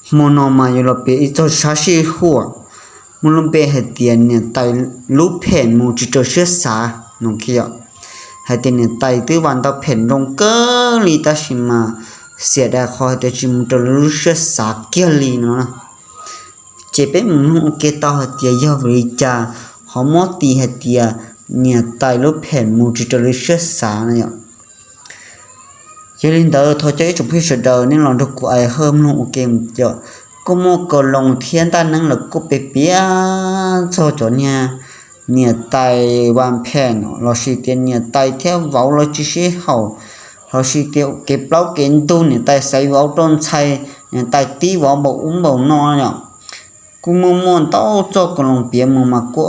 Hmo no mas yuav los piav ib txog sab sij huam muaj lub npe hais tias niam tais lub phem mus tsis raws siab xav no. Hais tias niam tais twb vam ntau phem nroo kawg li tab sis mas xiam dais qhov hais tias tsis mus raws lub siab xav kiag li no. Ces peb mus mloog ua ke tau hais tias yog vim li cas ho muab tis hais tias niam tais lub phem mus tsis raws lub siab xav no yom. Yog li ntawd thov coj ib tsoom phooj ywg sawv daws nej los nrog kuv aim hawj mloog ua ke mus yom. Kuj muaj kaus loos thiab ntaj neeb los kuj piav piav txog cov niag niam tais vam phem lossis tias niam tais thiab vauv los tsis sib haum, lossis tias kev plaub kev ntug niam tais xaiv vauv rau ntxhais, niam tais tib vauv npaum ub npaum no yom. Kuj muaj muaj ntau txoj kaus loos piav mus mas kuj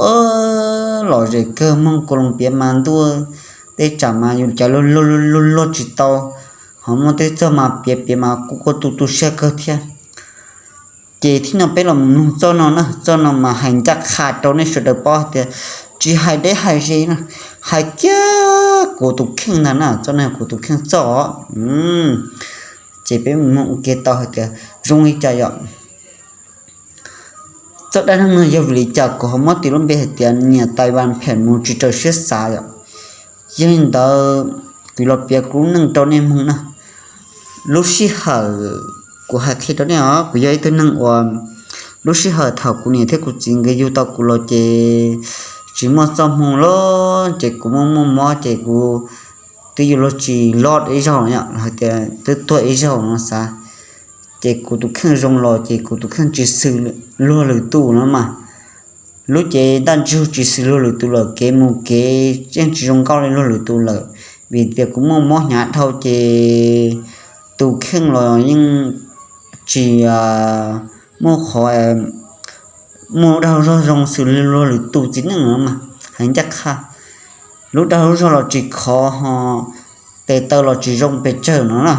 lom zem kawg, mloog kaus loos piav mas ntuj, tej tsam mas yus cav luag luag tsis tau, ho muaj tej txoj mas piav piav mas kuj quaj tu tu siab kawg thiab. Ces thib no peb los mus mloog txoj no na, txoj no mas hais ncaj qha rau nej sawv daws paub tias tsis hais deb hais ze na, hais kiag kuv tus kheej ntag na, txoj no kuv tus kheej txoj. Ces peb mus mloog ua ke tau hais tias zoo li cas yom. Txoj dab neeg no yog vim li cas kuv ho muab tis lub npe hais tias niam tais vam phem mus tsis raws siab xav yom. Yog li ntawd kuv los piav kuv lub neej rau nej mloog na. Lub sij hawm kuv hais qhia rau nej os, kuv yog ib tug neeg uas lub sij hawm thaum kuv niam thiab kuv txiv nkawd yug tau kuv los ces tsis muaj txoj hmoo lawm ces kuv muaj muaj mob ces kuv twb yuav luag tsis loj ib zaug no, hais tias twb tuag ib zaug no xav. Ces kuv tus kheej zoo los ces kuv tus kheej tsis xws luag lwm tus no mas. Lub cev ntaj ntsug tsis xws luag lwm tus lawm, kev mus kev yeej tsis zoo nkauj li luag lwm tus lawm, vim tias kuv muaj mob hnyav dhau ces tus kheej los yeej tsis muaj qhov muaj lub dag lub zog zoo xws li luag lwm tus txiv neej no mas. Hais ncaj qha, lub dag lub zog los tsis khov ho tes taw los tsis zoo pes tsawg no na.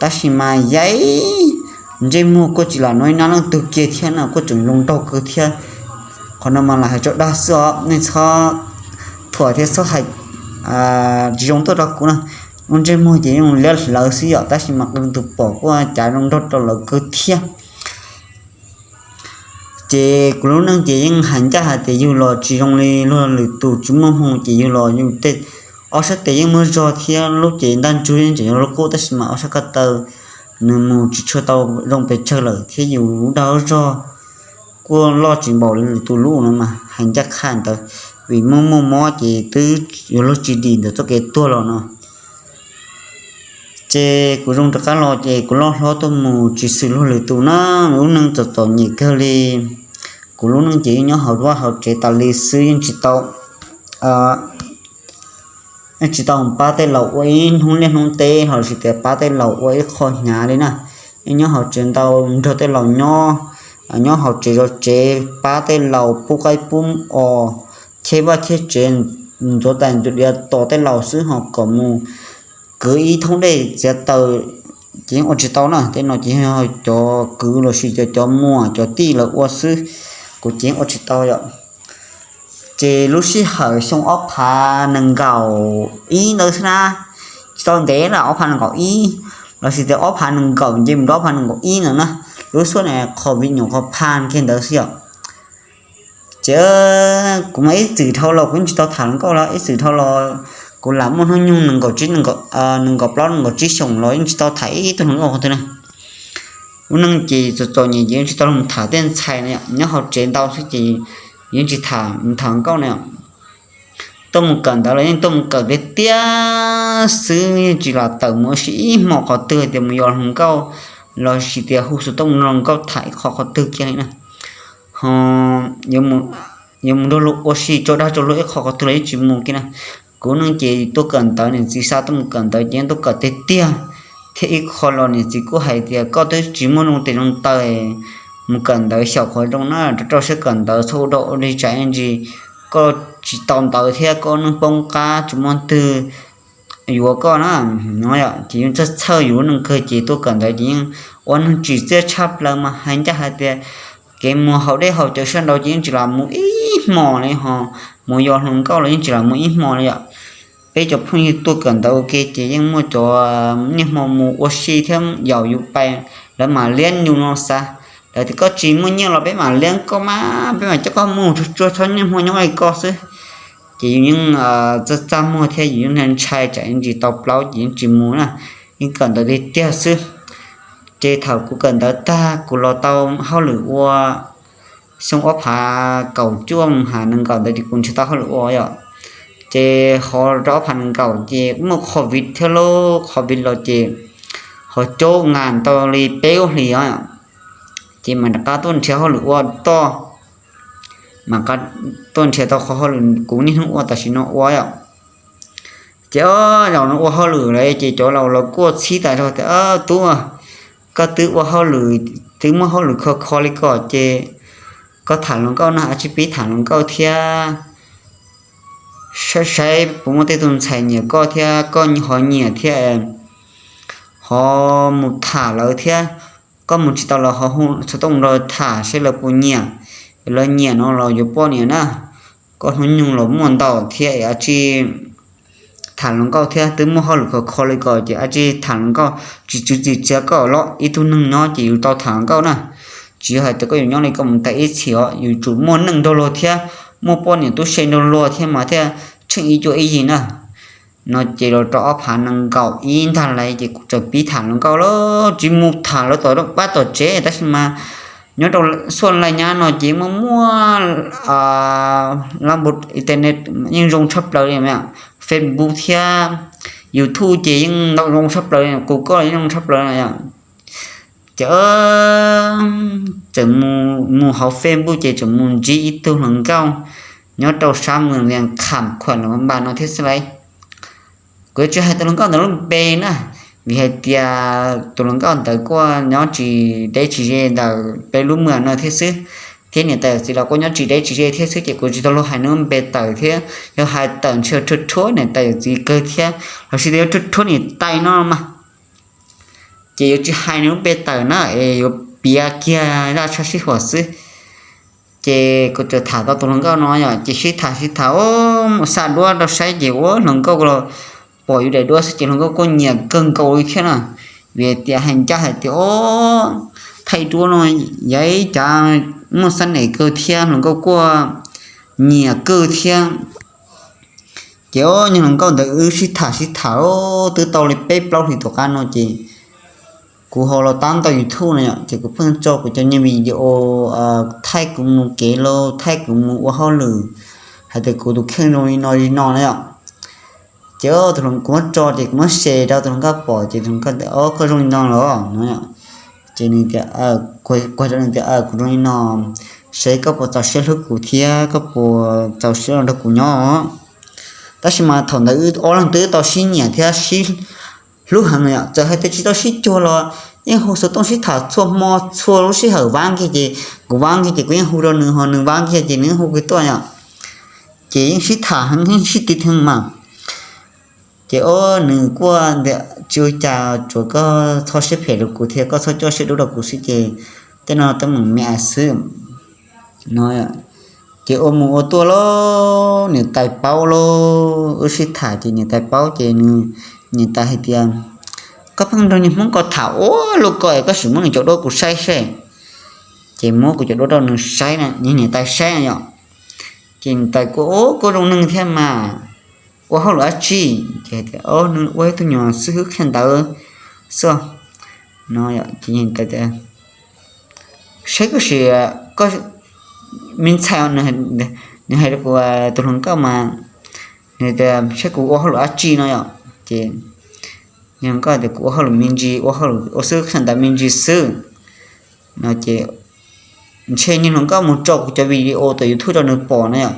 Tab sis mas yaib ntsej muag kuj tsis lam nua ib nab leej twg kiag thiab no, kuj tseem zoo nraug kawg thiab. Qhov no mas lam hais tso dag xwb os, nej txhob thuam thiab txhob hais tsis zoo tuaj rau kuv na. Lub ntsej muag ces yeej liab hlawv xwb yom, tab sis mas qee tus pom kuj cav zoo nraug rau lawv kawg thiab. Ces kuv lub neej ces yeej hais ncaj hais tias yug los tsis zoo li luag lwm tus, tsis muaj hmoo ces yug los yug tej ob sab tes yeej muaj zog thiab lub cev ntaj ntsug yeej tseem yog lub qub tab sis mas ob sab ko taw nws mus tsis tshua tau zoo pes tsawg lawm thiab yus lub dag lub zog kuj loj tsis npaum li lwm tus lub no mas. Hais ncaj qha ntawd, vim muaj muaj mob ces twb yuav luag tsis dim ntawm txoj kev tuag los no. Ces kuv zoo rov qab los ces kuv loj hlob tuaj mus tsis xws luag lwm tus na, lub neej txom txom nyem kawg li. Kuv lub neej ces yeej nyob hauv vaj hauv tsev tas li xwb, yeej tsis tau yeej tsis tau pab tej laus ua ib hnub liaj hnub teb lossis tias pab tej laus ua ib qho hnyav li na. Yeej nyob hauv tsev ntau, nrog tej laus nyob, nyob hauv tsev zov tsev, pab tej laus pub qaib pub os, cheb vaj cheb tsev, ntxuav tais ntxuav diav tos tej laus xwb ho kom mus kwv ib thoob dej txiav taws ces yeej ua tsis tau na. Tej no ces yog cov kwv lossis cov, cov muam cov tij lawv ua xwb, kuv ces yeej ua tsis tau yom. Ces lub sij hawm xyoo ob phav nees nkaum ib ntawd xwb na, tsis tau ntev na, ob phav nees nkaum ib lossis tias ob phav nees nkaum nce mus rau ob phav nees nkaum ib ntawd na, lub suab ne qhov viv nyuam qhov pha kiag ntawd xwb yom. Ces kuv mas ib txwm dhau los kuv yeej tsis tau tham hluas nkauj los ib txwm dhau los kuv lam muaj hnub nyoog nees nkaum tsib, nees nkaum plaub nees nkaum tsib xyoos los yeej tsis tau tham ib tug hluas nkauj qhov twg na. Lub neej ces txom txom nyem ces yeej tsis tau los tham tej ntxhais na, nyob hauv tsev ntau xwb ces yeej tsis tham, tham hluas nkauj na. Tuaj mus kawm ntawv los yeej tuaj mus kawm tiag tiag xwb, yeej tsis lam tawm mus ua si ib hmo qhov twg tias mus yos hluas nkauj lossis tias hu xov tooj mus nrog hluas nkauj tham ib qho qhov twg kiag li na. Ho yuav mus nrog luag ua si tso dag tso luag ib qho qhov twg los yeej tsis mus kiag na. Kuv neej ces tuaj kawm ntawv, niam txiv xa tuaj mus kawm ntawv ces yeej tuaj kawm tiag tiag, thiab ib qho los niam txiv kuj hais tias koj twb tsis muaj zoo tes zoo taw, mus kawm ntawv xyaum qhov zoo na, rau rau siab kawm ntawv, txhob ua dog ua dig tsam ib ntsis koj tsis tau ntawv thiab koj neej poob qab tsis muaj twg yuav koj na. No ces yeej txhawj txhawj yus lub neej kawg ces tuaj kawm ntawv ces yeej ua neeg tsim txiaj tshaj plaws mas hais ncaj hais tias kev mus haus dej haus cawv sab nraud ces yeej tsis lam mus ib hmos li ho mus yos hluas nkauj los yeej tsis lam mus ib hmos li yom. Peb cov phooj ywg tuaj kawm ntawv ua ke ces yeej muaj cov niaj hmo mus ua si thiab yaum yus pais lawv mam liab yus no xav. Lawv tias koj tsis muaj nyiaj los peb mam liab koj mas, peb mam coj koj mus tsuag tsuag txhob niaj hmo nyob li koj xwb. Ces yus yeej txaj txaj muag thiab yus yeej ntshai tsam yeej tsis tau plaub ces yeej tsis mus na, yeej kawm ntawv tiag tiag xwb. Ces thaum kuv kawm ntawv tag kuv los tau hauj lwm ua xyoo ob phav kaum cuaj mus ha nees nkaum ntawd ces kuv nrhiav tau hauj lwm ua yom. Ces ho rau ob phav nees nkaum ces muaj covid thiab lauj, covid los ces ho caub nkas tau li peb lub hlis os. Ces mam rov qab tuaj nrhiav hauj lwm ua toj, mam rov qab tuaj nrhiav tau qhov hauj lwm kuv niaj hnub ua tam sim no ua yom. Ces ob zaug no ua hauj lwm lawm ces cov laus los kuj txhib tas zog tias, Tub, koj twb ua hauj lwm, twb muaj hauj lwm khov kho li ko ces koj tham hluas nkauj no, ua tsis pib tham hluas nkauj thiab saib saib puas muaj tej tug ntxhais nyiam koj thiab koj ho nyiam thiab, ho mus tham lawv thiab. Koj mus tsis tau los ho hu xov tooj los tham saib lawv puas nyiam, lawv nyiam no los yuav poj niam na. Koj hnub nyoog los muaj ntau thiab, ua tsis tham hluas nkauj thiab, twb muaj hauj lwm khov kho li ko ces ua tsis tham hluas nkauj, tsis tswv txim txiav koj los ib tug neeg nyob ces yus tau tham hluas nkauj na. Tsis yog hais tias koj yuav nyob li koj mus tas ib txhis os, yus tsum muaj neej nrog luag thiab, muaj poj niam tub se nrog luag thiab mas thiaj tsheej ib cuab ib yig na. No ces los rau ob phav nees nkaum ib ntag lawm ces kuv txawm pib tham hluas nkauj lawm, tsis mus tham lawv tom pab tom tsev tab sis mas nyob rau xuaj laj nyab no ces muaj muaj internet yeej zoo tshaj plaws li, Facebook thiab YouTube ces yeej ntau zoo tshaj plaws li, Google yeej zoo tshaj plaws li. Ces txawm mus hauv Facebook ces txawm mus ntsib ib tug hluas nkauj nyob rau sab Moos Lias Kham Khuam Luam Npas no thiab xwb lauj. Kuv yuav tsis hais tus hluas nkauj ntawd lub npe na, vim hais tias tus hluas nkauj ntawd kuj nyob tsis deb tsis ze ntawm peb lub moos no thiab xwb, thiab niam tais yawm txiv los kuj nyob tsis deb tsis ze thiab xwb ces kuv tsis tau luag hais nws lub npe tawm thiab, yog hais tawm ntshe rhuav rhuav niam tais yawm txiv kawg thiab, los sis tias yuav rhuav rhuav niam tais no mas. Ces yuav tsis hais nws lub npe tawm na es yuav piav kiag zaj tshaj sib huam xwb. Ces kuv txawm tham tau tus hluas nkauj no yom, ces sib tham sib tham mus xa duab rau saib ces ua hluas nkauj los pom yus daim duab xwb ces hluas nkauj kuj nyiam kawg nkaus li thiab na. Vim tias hais ncaj hais tias o, thaij duab no yog ib cov muaj xab nem kawg thiab hluas nkauj kuj nyiam kawg thiab. Ces o, niag hluas nkauj ntawd wb sib tham sib tham twb tau li peb plaub hlis tom qab no ces kuv ho los tab ntawm YouTube no yom, ces kuv pheej tso kuv cov niag video thaij kuv mus kev los thaij kuv mus ua hauj lwm, hais tias kuv tus kheej zoo li no li no na yom. Ces tus hluas kuv muab tso ces kuv muab share rau tus hluas nkauj pom ces tus hluas nkauj tias o, koj zoo li no los no yom. Ces nws tias, kuv hais rau nws tias kuv zoo li no, saib koj puas txaus siab hlub kuv thiab koj puas txaus siab los nrog kuv nyob. Tab sis mas thaum ntawd wb ob leeg twb tau sib nyiam thiab sib hlub heev yom, txawm hais tias tsis tau sib cuag los yeej hu xov tooj sib tham txhua hmo txhua lub sij hawm, vab kiag ces kuv vab kiag ces kuv yeej hu rau nws ho nws vab kiag ces nws yeej hu kuv tuaj yom. Ces yeej sib tham heev yeej sib tiv heev mas. Ces o, nws kuj tias tsis ua cas, tsuas koj txhob siab phem rau kuv thiab koj txhob coj siab dub rau kuv xwb ces tej no teeb meem me xwb no. Ces ua mus ua tuaj los niam tais paub lauj, wb sib tham ces niam tais paub ces nws, niam tais hais tias koj pheej nrog niag Hmoob ko tham ua luaj ko es koj sim muab nws cov duab kuv saib seb. Ces muab kuv cov duab rau nws saib na, niam tais saib yom. Ces niam tais kuj, o, kuj zoo neeg thiab mas, ua hauj lwm dab tsi? Ces tias nws ua ib tug nyuag xib hwb qhia ntawv xwb no. Ces niam tais tias saib koj sim, koj me ntxhais, nws hais rau kuv tus hluas nkauj mas, nws tias saib kuv ua hauj lwm dab tsi no yom. Ces niag hluas nkauj tias kuv ua hauj lwm me ntsis, ua hauj lwm ua xib hwb qhia ntawv me ntsis xwb no. Ces ntshe niag hluas nkauj mus tso kuv cov video tom YouTube rau nws pom na yom.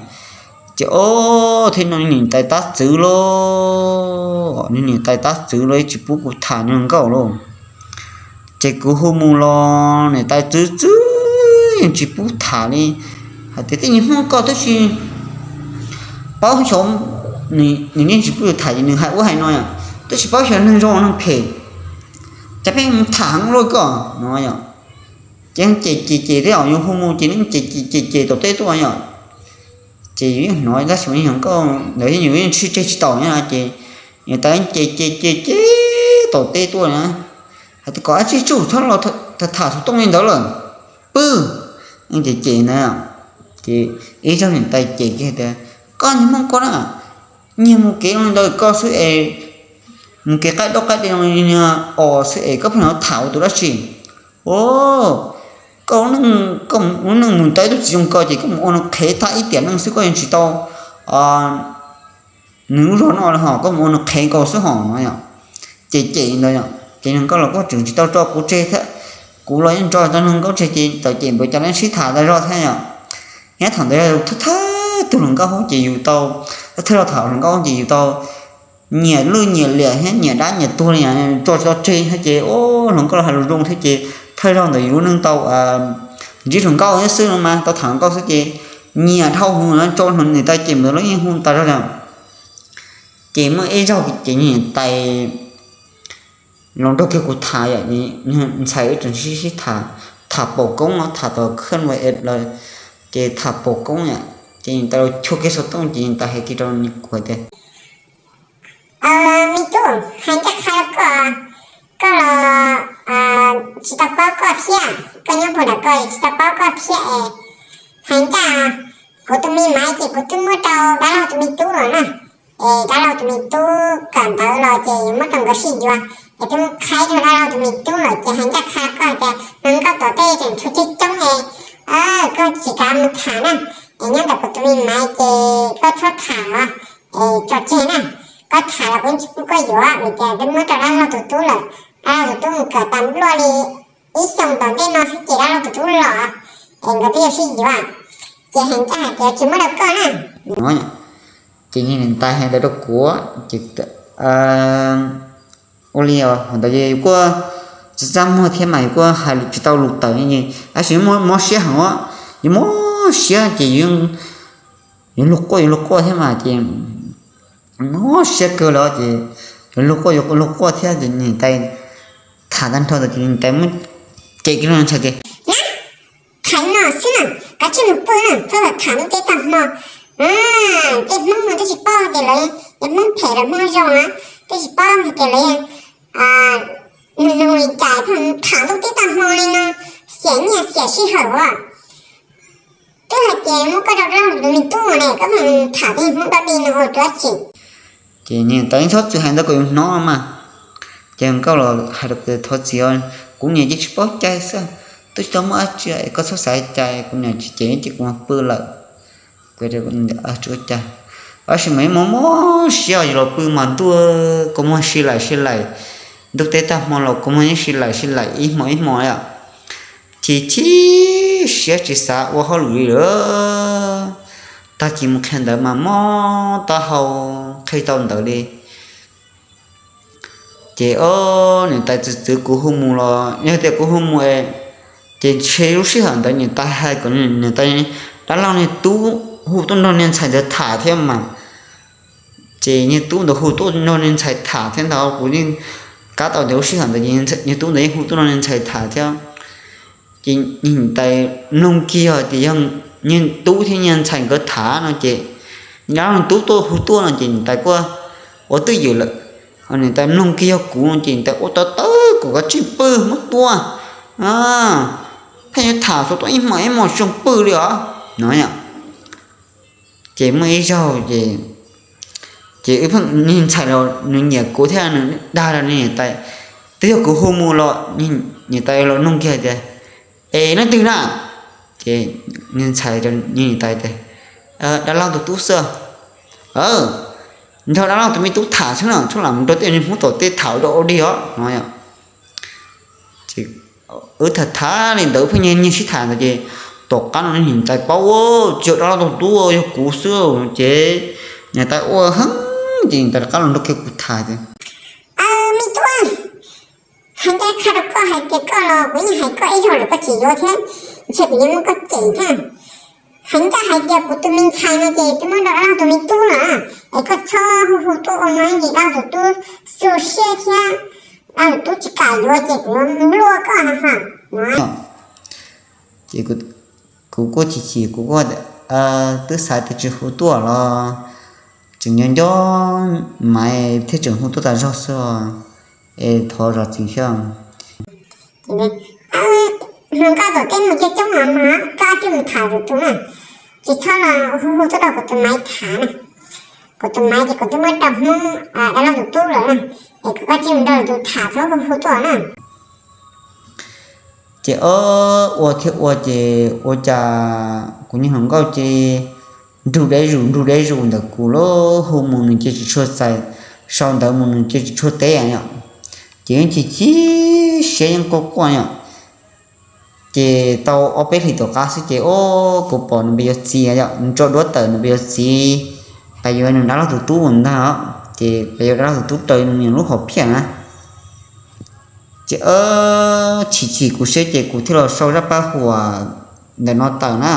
Ces o, thiab no niam tais tab txwv lauj, niam tais tab txwv lauj, tsis pub kuv tham niag hluas nkauj lauj. Ces kuv hu mus los niam tais txwv txwv yeej tsis pub tham li, hais tias tej niag Hmoob ko twb tsis paub xyov, nws yeej tsis pub tham ces nws hais ua hais no yom, twb tsis paub xyov neeg zoo neeg phem, cas pheej mus tham heev luaj koj no yom. Ces ces ces ces tej zaum yus hu mus ces nws ces ces ces ces tom teb tuaj yom. Ces yus yeej hnov tab sis mas niag hluas nkauj ntawd yus yeej sib tseg tsis taus na ces niam tais ces ces ces ces tom teb tuaj na, hais tias kom dab tsi tsuj txhob los tham tham xov tooj li ntawd lawm, pw. Ces cem ntawd, ces ib zaug niam tais cem kiag tias, koj niag Hmoob koj na, nyiag mus kev li ntawd koj xwb es, mus kev qaib dab qaib de os xwb es koj pheej tham ua tus dab tsi? Koj lub neej mus tau ib tug txiv zoo ko ces koj mus ua nws qhev tag ib tiam neej xwb koj yeej tsis tau nws lub zog no li hos, koj mus ua nws qhev nkaus xwb hos no yom. Ces cem ntawd yom, ces nws nkauj los koj tseem tsis tau tso kuv tseg thiab, kuv los yeej tso tau nws nkauj tseg ces txawm cem npaum cas los sib tham tas zog thiab yom. Nyob thaum ntawd yog thawj thawj tug hluas nkauj hauv ces yus tau, thawj thawj zaug tham hluas nkauj hauv ces yus tau nyiam lwj nyiam liam thiab nyiam dab nyiam tuag li tso tsis tau tseg thiab ces hluas nkauj los hais lus zoo thiab ces thawj zaug ntawd yus lub neej tau ntsib hluas nkauj thiab xwb no mas tau tham hluas nkauj xwb ces nyiam dhau hwv tso niam tais cem ntawd los yeej hu tas zog li. Ces muaj ib zaug ces niam tais los nrog kiag kuv tham yom, ntxhais wb tseem sib sib tham, tham pom koob no tham tom khwj lawm, ces tham pom koob yom, ces niam tais los chua kiag xov tooj ces niam tais hais kiag rau kuv tias, me tub, hais ncaj qha rau koj, koj los tsis tau paub koj thiab, koj nyob puag nram ko tsis tau paub koj thiab es, hais ncaj, kuv tus me maiv ces kuv twb muab rau dab laug tus me tub lawm na. Es dab laug tus me tub kawm ntawv los ces yuav muab rau nkawd sib yuav, es twb qhaib rau dab laug tus me tub lawm ces hais ncaj qha koj tias hluas nkauj tom tej tseem tshuav coob coob es koj tsis kav mus tham na. Es nyob ntawm kuv tus me maiv ces koj txhob tham os, es tso tseg na. Koj tham los kuv tsis pub koj yuav vim tias twb muab rau dab laug tus tub lawm. Dab laug tus tub mus kawm tas npluaj li ib xyoos tom ntej no xwb ces dab laug tus tub los, es nkawd twb yuav sib yuav. Ces hais ncaj hais tias tsis muab rau koj na. Ces niam tais hais ntawd rau kuv ces ua li ntawd yus kuj tsis txaj muag thiab mas yus kuj hais tsis tau lus tawm, tab sis mob siab heev, yus mob siab ces yus luag quaj yus luag quaj thiab mas ces mob siab kawg lawm ces yus luag quaj yus luag quaj thiab ces niam tais tham tag nrho ces niam tais muab cem kiag rau ntxhais tias, tham no xwb na, kav tsij mus pw na, txhob tham lub teb tag hmo. Tej Hmoob no twb tsis paub tias lawv yog Hmoob phem los Hmoob zoo na, twb tsis paub hais tias lawv nug nug li cas pheej tham lub teb tag hmo li no, xiam nyiaj xiam sij hawm as. Twb hais tias muab koj rau dab laug tus me tub ne, koj pheej tham tej Hmoob dog dig no ua dab tsi? Ces niam tais txhob txwm hais ntawd kom yus hnov mas. Ces nkauj los hais rau kuv, thov txim, kuv niam ces tsis paub cai xwb, twb tsis tau muaj dab tsi es koj txhob xav cai, kuv niam tsis cem ces kuv mus pw lawm. Tab sis mas ib hmo mob siab yus los pw mas ntuj, kua muag si laim si laim, ntuj teb tag hmo los kua muag yeej si laim si laim ib hmo ib hmo li. Chim chim siab tsis xav ua hauj lwm li lawm. Tag kis mus qhia ntawv mas mob taub hau, qhia tau ntawv li. Ces niam tais txwv txwv kuv hu mus los yog tias kuv hu mus, ces ntshe lub sij hawm ntawd niam tais hais kom niam tais dab laug niag tub hu tuaj nrog niag ntxhais ntawd tham thiab mas. Ces niag tub ntawd hu tuaj nrog niag ntxhais tham thiab ntag, kuv yeej kav tau tias lub sij hawm ntawd niag tub ntawd yeej hu tuaj nrog niag ntxhais tham thiab. Ces niam tais mloog kiag tias yog niag tub thiab niag ntxhais nkawd tham no ces, dab laug tub tuaj hu tuaj no ces niam tais kuj ua twj ywm lawm. Niam tais mloog kiag yog kuv no ces niam tais ua tau tawv kuv kav tsij pw muab tua, pheej yuav tham xov tooj ib hmos ib hmos tsis zoo pw li os no. Ces muaj ib zaug ces, ces wb pheej, niag ntxhais los nws nyiam kuv thiab nws dag rau niag niam tais, twb yog kuv hu mus los niam tais los nug kiag tias, es leej twg na? Ces niag ntxhais, niag niam tais tias, dab laug tus tub xwb. Nrog dab laug tus me tub tham xwb no, txhob lam mus nrog tej niag Hmoob tom tej tham ua dog ua dig os no. Wb tham tham li ntawd pheej nyiag nyiag sib tham ntawd ces tom qab no niam tais paub tsis yog dab laug tus tub yog kuv xwb ces niam tais ua heev ces niam tais rov qab los nrog kiag kuv tham tias, me tub, hais ncaj qha rau koj hais tias koj los kuv yeej hais koj ib zaug lawm koj tsis yuav thiab, ntshe kuv yuav muab koj cem thiab. Hais ncaj hais tias kuv tus me ntxhais no ces twb muab rau dab laug tus me tub lawm, es koj txhob hu hu tuaj ua no ces dab laug tus tub xu siab thiab, dab laug tus tub tsis kam yuav ces kuv yuav npluaj koj no. Ces kuv kuj chim chim kuv kuj twb xav tias tsis hu tuaj los tseem nco nco Maiv thiab tseem hu tuaj tas zog xwb, es thov zam txim thiab. Hmo nkauj tom teb mus coob coob no mas koj cia li mus tham tus tus na, tsis txhob los hu hu tuaj rau kuv tus maiv tham na. Kuv tus maiv ces kuv twb muab rau Hmoob dab laug tus tub lawm na, es koj cia li mus nrog tus tham txhob hu hu tuaj na. Ces ob ua thiab ua ces ua cas kuv niag hluas nkauj ces nrug deb zus nrug deb zus ntawm kuv lub hu mus nws ces tsis tshua txais, sau ntawv mus nws ces tsis tshua teb yom. Ces yeej chim chim siab yeej quaj quaj yom. Ces tau ob peb hlis tom qab xwb ces o, kuv pom nws pes yuav txiv yom, nws tso duab tawm nws pes yuav txiv, pes yuav nws dab laug tus tub ntag, ces pes yuav dab laug tus tub raws nws lub hom phiaj na. Ces chim chim kuv siab ces kuv thiaj los sau zaj paj huam ntawm no tawm na.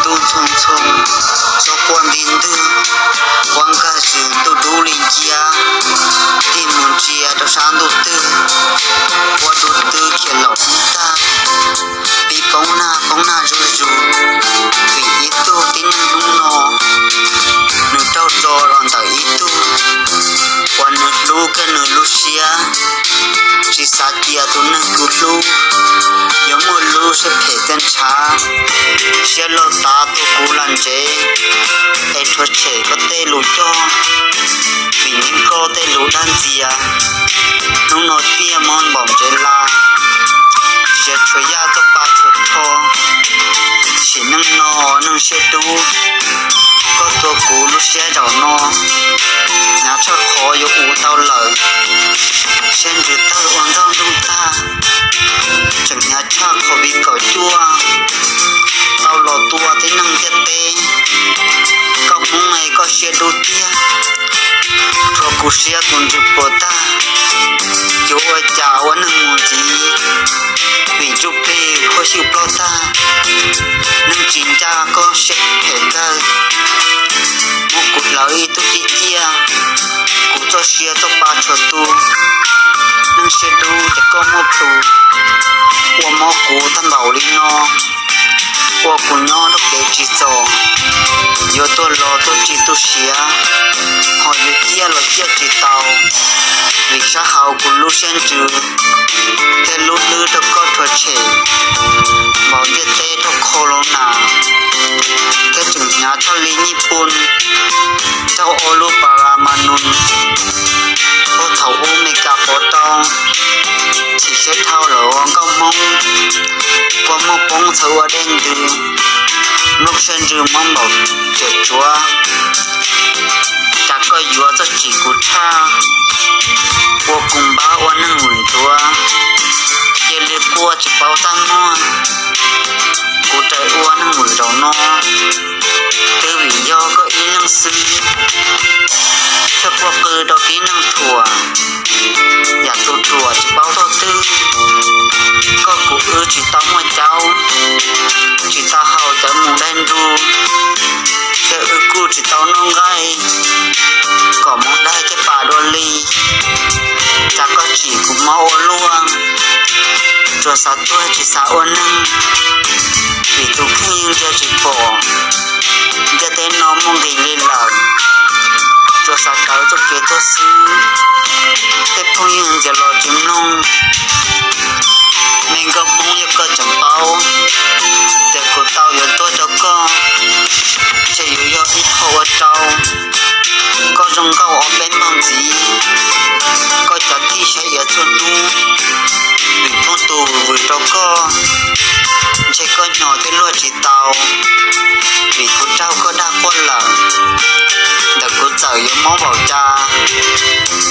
Ntuj ntxhoo ntxhoo, tsob quaj nti ntwg, quaj nkag zws ntuj dub li nciab, tig mus ntsia rau sab ntuj twg, ua dub twb khiav laum ub tag, pib poob nag poob nag zuj zus, vim ib tug tib neeg hnub no, nws raug tso los ntawm ib tug uas nws hlub kawg nws lub siab, tsis xav cia tus neeg kws hlub yuav muaj lub siab phem tag ntshav, siab loj tav tuaj kuv lag ntsev, es rhuav tshem koj tej lus cog, vim neb koj tej lus dag ntxias, hnub no tiag mob npaum ntsev la, siav tshuav yaj txoj pa tshuav rho, sim neej no neeg siab dub, koj tua kuv lub siab zaum no, hnyav tshaj qhov yuav ua tau lawm, siab ntsws tawg ua nrog ntuj tag, tseem hnyav tshaj qhov viv kaum cuaj tau los tua tib neeg ntiaj teb, koj Hmoob es koj siab dub tiag, rhuav kuv siab kuv ntsws puas tag, yuav ua cas ua neeg mus ntxiv, vim ntsuj plig khuab xyuj plaub tag, neeg tsis ncaj koj siab phem kawg, muab kuv hlawv ib tug ciaj ciaj, kuv txoj sia txoj pa tshuav tu, neeg siab dub ces koj muaj plhus, ua mob kuv tag npaum li no, ua kuv nyob nrog kev tsis txaus, yuav tuag los tuag tsis tu siav, ho yuav ciaj los ciaj tsis tau, vim sab hauv kuv lub siab ntsws, thiab lub hlwb rau koj rhuav tshem, npaum ntiaj teb rau khau los nas, thiab tseem hnyav tshaj li nyij pun, raug ob lub pas las mas nus, puag thaum ub Mes Kas pov rau, chim siab dhau lawm ua nkauj Hmoob, kua muag poob txhawv ua dej ntws, lub siab ntsws mob npaum riam tsuav, cas koj yuav txawj tsim kuv tshaj, ua kuv npab ua neeg vwm tuav, cia li quaj tsis paub txaj muag, kuv raws ua neeg vwm zaum no, twb vim yog koj ib leeg xwb, thiaj quaj qw rau tib neeg thuam, yam tus ruam tsis paub txog twg, koj kuv wb tsis tau muaj caub, tsis tau, vim kuv raug koj dag quaj lawm. Ntawm kuv txawm yuav mob npaum cas,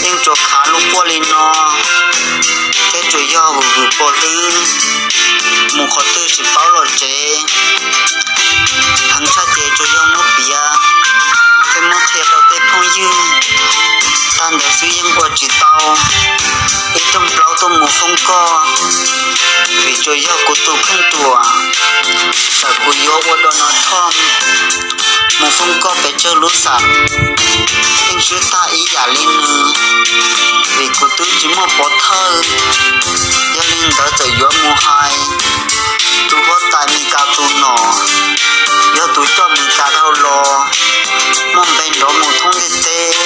yeej tsuas khav lub quaj li no, thiab tsuas yog vwm vwm pos hlwb, mus qhov twg tsis paub los tsev. Heev tshaj ces tsuas yog muab piav thiab muab qhia rau tej phooj ywg, tag ntawd xwb yeej ua tsis tau ib rooj plaub tuaj mus foob koj, vim tsuas yog kuv tus kheej ruam, txawm kuv yuav ua Donald Trump mus foob koj pes tsawg lub xam, yeej swb tag ib yam li nws, vim kuv twb tsis muaj pov thawj. Yog li ntawd txawm yuav mus hais, tus huab tais Meskas tus nom, yog tus coj Meskas dhau los, muaj npe nrov mus thoob ntiaj teb,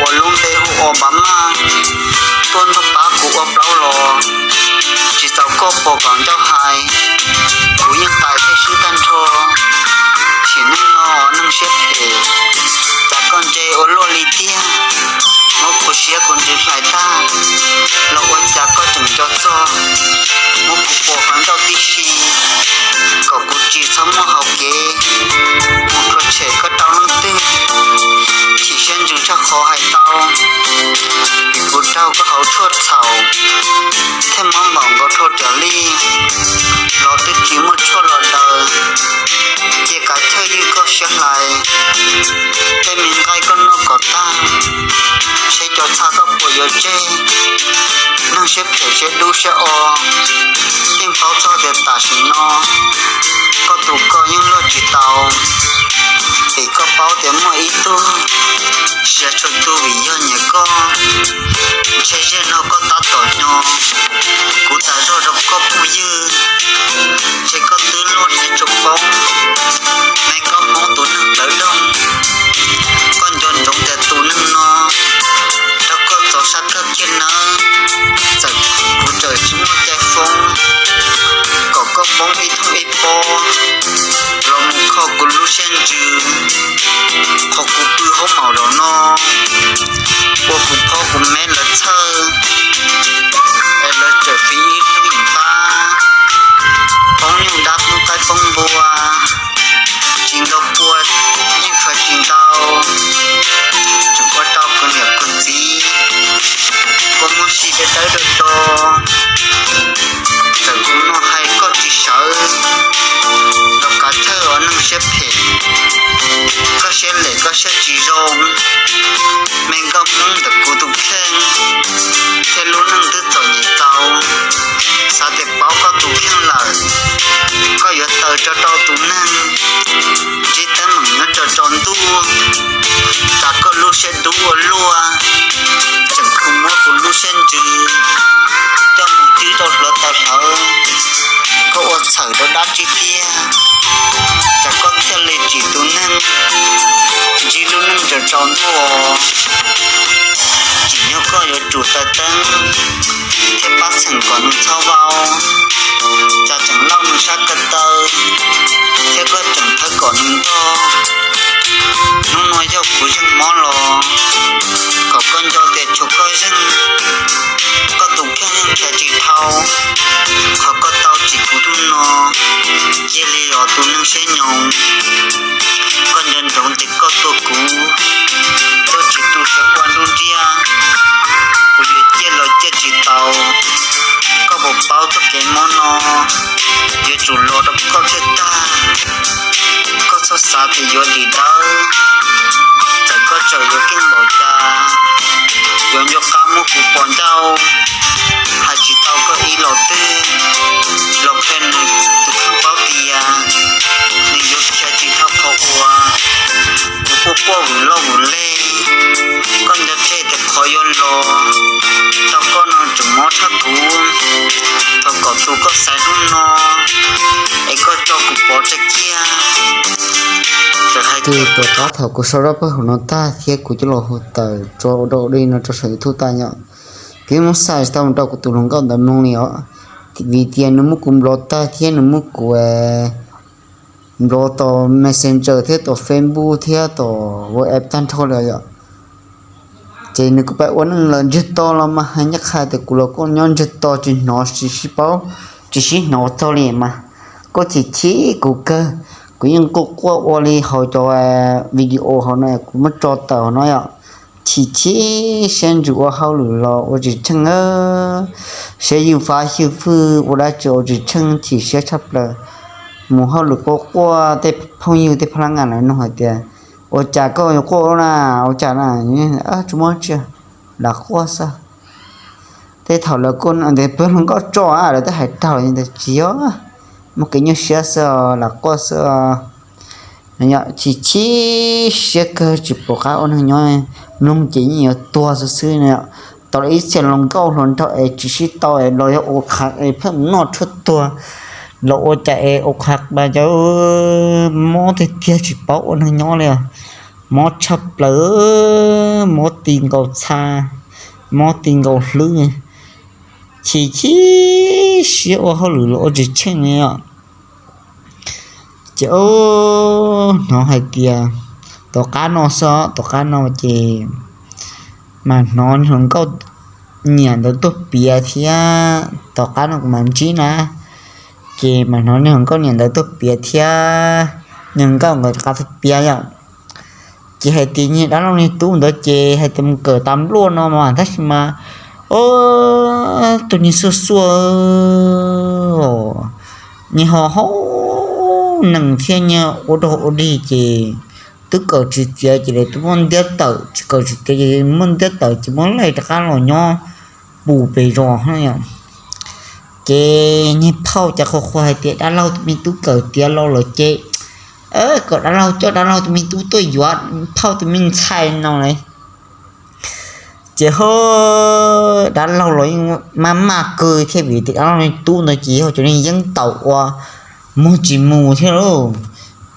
uas lub npe hu Obama, tuaj nrog pab kuv ua plaub los, tsis txaus koj pom kom ncauj hais, kuv yeej tais tej swb tag nrho. Sim neej no neeg siab phem, cas koj ntse ua luaj li tiag, muab kuv siab kuv ntsws hlais tag, los ua cas koj tseem nco txog, muab kuv pom kom ncauj tib si, kom kuv tsis txhob muaj hauv kev mus rhuav tshem koj rau leej twg. Chim siab ntsws tshaj qhov hais tau, vim kuv raug koj hauv tshuaj txhaum, thiaj mob npaum nkaus rhuav raws li, los twb tsis muaj tshuaj los daws. Cia kav chawj ywj koj siab hlais, tej me nqaij koj noj kom tag, seb cov txha koj puas yuav tseg. Neeg siab phem siab dub siab o, yeej paub txog tias tam sim no koj tus koj yeej luaj tsis tau, vim koj paub tias muaj ib tug siav tshua tu vim yog nyiam koj. Ntshe zaum no koj tab tom nyo kuv tas zog rau koj phooj ywg, ntshe koj twb luaj siab tshua poob, me koj Hmoob tus neeg plawv doog. Koj nco ntsoov tias tus neeg no rau koj txaus sab kawg kiag nawb, txawm kuv tseem tsis muaj cai foob, kom koj poob ib thooj ib pob los mus kho kuv lub siab ntsws. Qhov kuv pw hauv maum zaum no, ua kuv phob kuv me lawv txhawj, es lawv tseem fiv ib lub yeem pab, poob nyuj dab poob qaib poob npua, tsis ntau pua yeej khaws tsis ntau, tseem ua rau kuv niam kuv txiv kua muag si dawb dawb rau rau. Txawm kuv no hais koj tsis sawv, los kav thawj os neeg siab phem, koj siab lem koj siab tsis zoo. Me nkauj Hmoob ntawm kuv tus kheej, thiab lub neej twb txom nyem txaus, xav tias paub koj tus kheej lawm, koj yuav taws tso rau tus neeg, ntsib teeb meem nyob tso tsaus ntuj. Cas koj lub siab dub ua luaj, tseem khuv muab kuv lub siab ntsws coj mus cwb rau hluav taws hlawv. Koj ua txhawm rau dab tsi tiag, cas koj thiaj li tsim tus neeg ntsib lub neej tsaus tsaus ntuj? Tsim nyog koj yuav tsum taws teeb thiab pab txheem kom nws txhob vau, cas tseem lauj nws sab ko taw thiab koj tseem thawb kom nws ntog. Hnub no yog kuv zeeg mob los kom koj nco tias tshuav koj zeeg, koj tus kheej yeej nrhiav tsis dhau. Qhov koj tau tsim kuv hnub no, cia li os tus neeg siab nyoos. Koj nco ntsoov tias koj tua kuv, koj tsis tu sawv ua nruj nriaj, kuv yuav ciaj los ciaj tsis tau. Koj puas paub txoj kev mob no yuav tsum los rau koj thiaj tag. Koj txhob xav tias yuav dim dawb, txawm koj tseem yuav keej npaum cas, yuav nco qab muab kuv pos ncauj hais tsis tau koj ib los twg. Los qhia nws tus kheej paub tias nws yuav khiav tsis dhau qhov uas kuv quaj quaj vwm loj vwm leg. Koj nco tseg tias qhov yuav los rau koj no tseem mob tshaj kuv. Thov kom tus koj xaiv hnub no es koj tso kuv pov tseg kiag. Ces tom qab thaum kuv sau zaj paj huam no tag thiab kuv coj los hu tawm tso ua dau li no rau saum YouTube tag yom, kuv yeej muab xa tsis tau mus rau kuv tus hluas nkauj ntawd mloog li os, vim tias nws muab kuv nplov tag thiab nws muab kuv nplov tom Messenger thiab tom Facebook thiab tom WhatsApp tag nrho li yom. Ces nws kuj pab ua neej lawm ntsiag to los mas hais ncaj qha tias kuv los kuj nyob ntsiag to tsis hnov tsis sib paub, tsis sib hnov txog li mas. Kuv Koj chim chim kuv kawg, kuv yeej quaj quaj ua li hauv cov video hauv no kuv muab tso tawm hauv no yom. Chim chim siab ntsws ua hauj lwm los ua tsis tsheej, siab ywj fab ywj fwj ua dab tsi ua tsis tsheej chim siab tshaj plaws. Mus hauj lwm quaj quaj tej phooj ywg tej phab lab nga lawv nug hais tias ua cas koj yuav quaj na, ua cas na, tsis muaj tsi, lam quaj xwb. Tej thaum lawv kuj tias peb hluas nkauj tso lawv twb hais raug li ntawd, tsis yog, muaj kev nyuaj siab xwb, lam quaj xwb. Chim chim siab kawg tsis pom qab ua neeg nyob, mloog ces yeej yuav tuag xwb xwb no. Tau ib txhia hluas nkauj hluas nraug es tsis sib tau los yog ua qhav es pheej mus noj tshuaj tuag los ua cas es ua qhav mas cov mob tiag tiag tsis paub ua neeg nyob li os. Mob tshaj plaws, mob ti nkaus txha, mob ti nkaus hlwb, chim chim siab ua hauj lwm los ua tsis tsheej li os. Ces hnov hais tias tom qab no xwb, tom qab no ces mas hnov hluas nkauj niam ntawd tuaj piav thiab, tom qab no kuv mam ntsib na, ces mas hnov niag hluas nkauj niam ntawd tuaj piav thiab, niag hluas nkauj nkawd rov qab tuaj piav yom. Ces hais tias niag dab laug niag tub ntawd ces hais tias mus kawm tas npluaj no mas tab sis mas tus niag xuaj xuaj, niag ho haub nees thiab niag ua dog ua dig ces twb kawm tsis tiav ces lawv twb muab ntiab tawm, tsis kawm tsis tiav ces muab ntiab tawm ces muab laij rov qab los nyob pus pem zos. Ces niag phauj cas qhuas qhuas hais tias dab laug tus me tub kawm tiav los lawm ces kom dab laug coj dab laug tus me tub tuaj yuav phauj tus me ntxhais no lauj. Ces ho dab laug los yeej maj maj kawg thiab vim tias dab laug niag tub ntawd ces yog cov neeg yeeb taus ua muag tsis mus thiab lauj.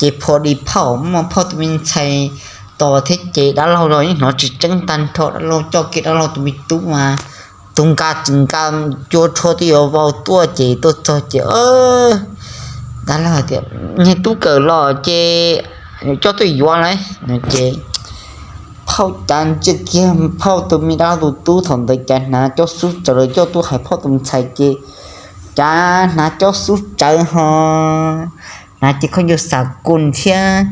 Ces phom di phauj muaj phauj tus me ntxhais tos thiab ces dab laug los yeej hnov tsis tseeb tag nrho, dab laug coj kiag dab laug tus me tub mas tus nka tsis nka cua rho twb yuav vau tuaj ces tuaj txog ces dab laug tias niag tub kawm los ces coj tuaj yuav lauj no ces phauj cav ntsia kiag phauj tus me dab laug tus tub thaum ntawd cav hnav cob xub tsawv los coj tuaj hais phauj tus ntxhais ces cav hnav cob xub tsawv ho hnav ces khaub ncaws xav kus thiab,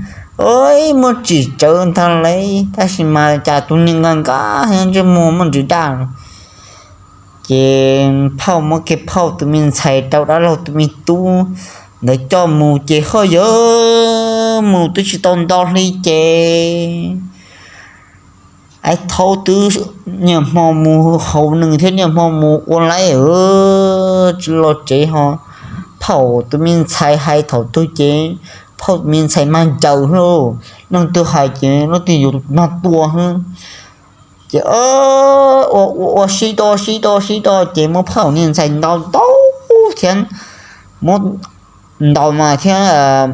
muaj tsim tsawv ntag lauj, tab sis mas cas tus niag nka nka ntsej muag muaj ntsws daj. Ces phauj muab kiag phauj tus me ntxhais rau dab laug tus me tub ntawd coj mus ces ho yog mus twb tsis tau nto hli ces ais thaub twb niaj hmo mus haus nws thiab niaj hmo mus ua laib tsis los tsev ho phauj tus me ntxhais hais thaum twg ces phauj tus me ntxhais mag ncaws lauj, leej twg hais ces leej twg yuav mag tua xwb. Ces ua ua sib do sib do sib do ces muab phauj niag ntxhais ntaus ntaus thiab, muab ntaus mas thiab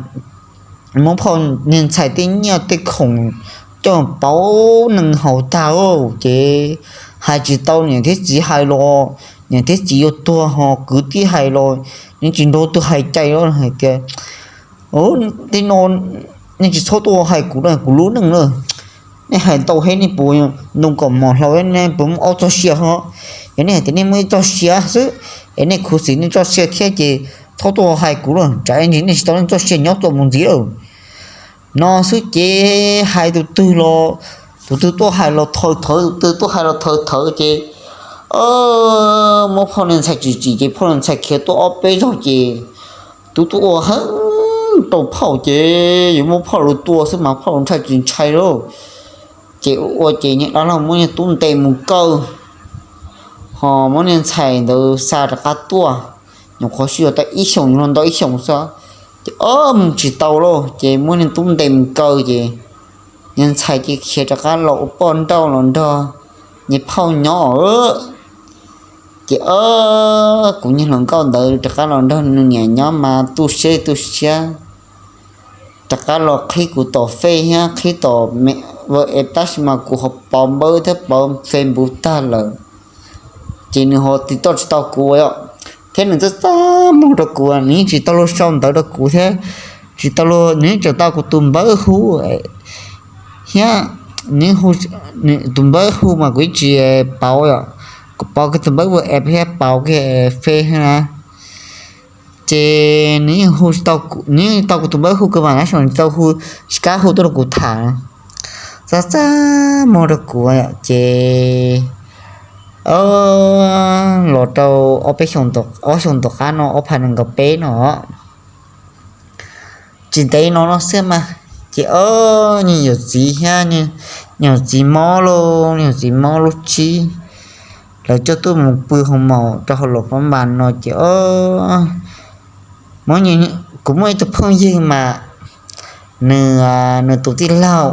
muab phauj niag ntxhais tej nyiaj tej khoom coj pauv nees haus tag ces hais tsis tau niam thiab txiv hais los niam thiab txiv yuav tuag ho kwv tij hais los nws tsis nrog twg hais cai hais tias tej no nej tsis txhob tuaj hais kuv, kuv lub neej na. Nej hais ntau thiab nej puas ntoo kaus mom hlau, nej puas muaj ob txoj sia ho? Yog nej hais tias nej muaj ib txoj sia xwb es nej khuv xim nej txoj sia thiab ces txhob tuaj hais kuv lawm, tsam ntsis nej tsis tau nej txoj sia nyob txuas mus ntxiv lawm. No xwb ces hais tus twg los tus twg tuaj hais los thawv thawv, tus twg tuaj hais los thawv thawv ces muab phauj niag ntxhais tsim tsim ces phauj niag ntxhais khiav tuaj ob peb zaug ces tus tub ua heev rau phauj ces yuav muab phauj lus tua xwb mas phauj lus ntshai tsis ntshai lauj. Ces ua ces niag dab laug muab niag tub ntes mus kaw ho muab niag ntxhais ntawd xa rov qab tuaj. Nyuam qhuav sib yuav tau ib xyoos los ntau ib xyoos xwb ces ob mus tsis tau lauj ces muab niag tub ntes mus kaw ces niag ntxhais ces khiav rov qab los ua poj nrauj los nrog niag phauj nyob. Ces kuv niag hluas nkauj ntawd rov qab los nrog nws niam nyob mas tu siab tu siab, rov qab los qhib kuv tom fej thiab qhib tom me, tab sis mas kuv ho pauv npawb thiab pauv Facebook tag lawm. Ces nws ho tiv toj tsis tau kuv thiab nws txaj txaj muag rau kuv, nws yeej tsis tau luag sau ntawv rau kuv thiab, tsis tau luag, nws yeej tseem tau kuv tus npawb hu thiab, tus npawb hu mas kuv yeej tsis pauv yom, kuv pauv kiag tus npawb WhatsApp thiab pauv kiag fej thiab na. Ces nws yeej hu, nws yeej tau kuv tus npawb hu kawg mas tab sis nws tsis tau hu, tsis kam hu tuaj rau kuv tham. Txaj txaj muag rau kuv ces, los rau ob peb xyoo, ob xyoo tom qab no, ob phav nees nkaum peb no, tsis ntev no no xwb mas, ces ob, nws yawm txiv thiab, nws yawm txiv mob lauj, nws yawm txiv mob lub tsib, lawv coj tuaj mus pw hoo maum rau hauv Luam Phab Npas no ces, kuv muaj ib tug phooj ywg mas, nws, nws tus tij laug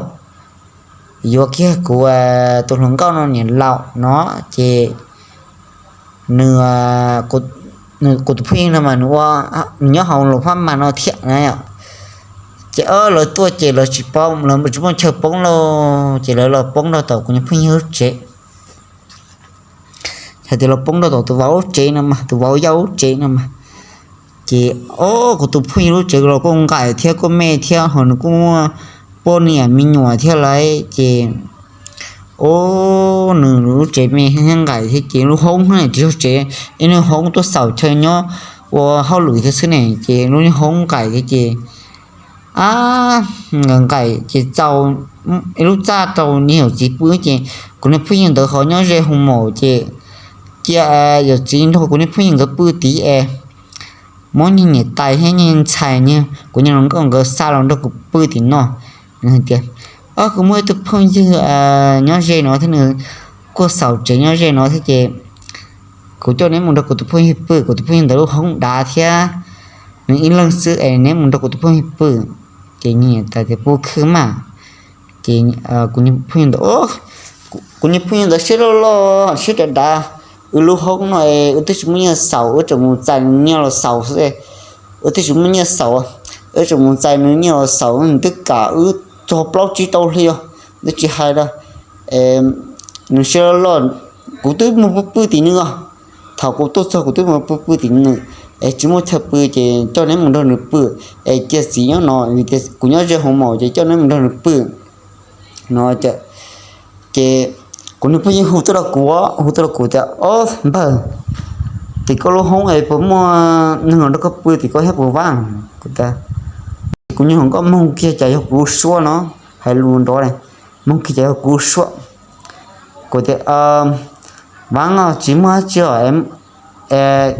yuav kiag kuv tus hluas nkauj no niam laus no ces, nws, kuv tus phooj ywg no mas nws ua, nws nyob hauv Luam Phab Npas no thiab na. Ces lawv tuaj ces lawv tsis paub, lawv tsis muaj chaw poob lauj, ces lawv los poob rau tom kuv niag phooj ywg lub tsev. Hais tias los poob rau tom tus vauv lub tsev no mas, tus vauv yau lub tsev no mas, ces, o, kuv tus phooj ywg lub tsev los kuj nqaim thiab kuj me thiab ho nws kuj muaj poj niam me nyuam thiab lauj ces, o, nws lub tsev me thiab nqaim thiab ces lub hoob tsis yog tsev, ib lub hoob tuaj xaus chaw nyob ua hauj lwm thiab xwb ne, ces lub niag hoob nqaim thiab ces, a, nqaim nqaim ces txaus ib lub txaj rau niag yawm txiv pw ces kuv niag phooj ywg ntawd ho nyob ze hoo maum ces cia yawm txiv nrog kuv niag phooj ywg nkawd pw tid es muab niag niam tais thiab niag ntxhais, niag kuv niag hluas nkauj nkawd xa los nrog kuv pw tim no. Nws hais tias, o, kuv muaj ib tug phooj ywg nyob ze no thiab, nws kuj xaus tsev nyob ze no thiab ces kuv coj neb mus nrog kuv tus phooj ywg pw, kuv tus phooj ywg ntawd lub hoob dav thiab, nws ib leeg xwb es neb mus nrog kuv tus phooj ywg pw. Ces niag niam tais tias, pub khwb mas. Ces kuv niag phooj ywg ntawd, kuv niag phooj ywg ntawd siab loj loj siab dav dav, wb lub hoob no es wb twb tsis muaj nyiaj xaus, wb tseem mus txais nws nyiaj los xaus xwb, wb twb tsis muaj nyiaj xaus, wb tseem mus txais nws nyiaj los xaus, nws twb kam wb txog plaub tsib tau hli os, twb tsis hais rau nws siab loj loj, kuv twb mus pw pw tim nws os. Thaum kuv tuaj txog kuv twb mus pw pw tim nws, es tsis muaj chaw pw ces coj neb mus nrog nws pw, es cia txiv nyob no, vim tias kuv nyob ze hoo maum ces coj neb mus nrog nws pw no. Ces kuv niag phooj ywg hu tuaj rau kuv, hu tuaj rau kuv tias, o, npawg, tim koj lub hoob es puas muaj neeg los nrog koj pw tim koj thiab puas vaab? Kuv tias, kuv niag hluas nkauj moog kiag cas yog kuv lub suab no, hais lus nrov, moog kiag cas yog kuv lub suab. Kuv tias, vaab os, tsis muaj dab tsi os,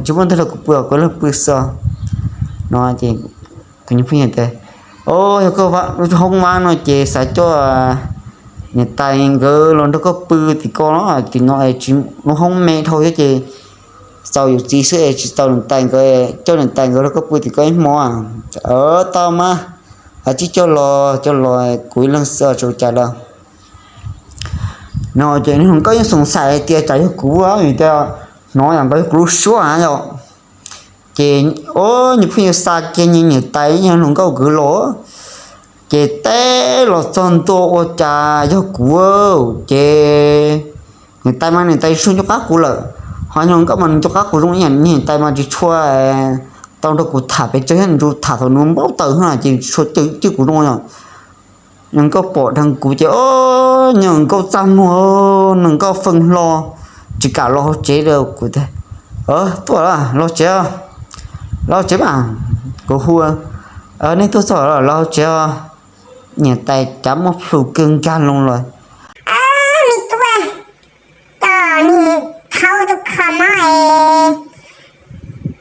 tsis muaj neeg nrog kuv pw, kuv ib leeg pw xwb no. Ces kuv niag phooj ywg tias, o, yog koj hoob vaab no ces xav coj niam tais nkawd los nrog koj pw tim ko no, tim no es tsis, lub hoob me dhau thiab ces txaus yawm txiv xwb es tsis txaus niam tais nkawd, coj niam tais nkawd nrog koj pw tim ko ib hmo. Tau mas, tsib coj los, coj los kuv ib leeg xwb tsis ua cas lawm no. Ces nws hluas nkauj yeej xoom xaim hais tias tsam yog kuv, vim tias hnov yam nkaus yog kuv lub suab na yom. Ces, o, niag phooj ywg xa kiag niag niam tais niag hluas nkauj nkawd los, ces teb los txog ntua ua cas yog kuv, ces niam tais mas niam tais tsis tshua nco qab kuv lawm, ho niag hluas nkauj mas nws nco qab kuv zoo ib yam, niag niam tais mas tsis tshua tau nrog kuv tham pes tsawg thiab, nws tsuas tham thaum nws npaub taws xwb ces tsis tshua cwj kuv zoo yom. Niag nkauj pom dheev kuv ces, o, niag nkauj txaj muag, niag nkauj feej hlo, tsis kam los hauv tsev li. Kuv tias, tuaj los tsev, los tsev mas. Kuv hu, nej tuaj txog los hauv tsev os. Niam tais cav muaj plhus kawg nkag loo los, me tub, tos nws thaub tus kho mob es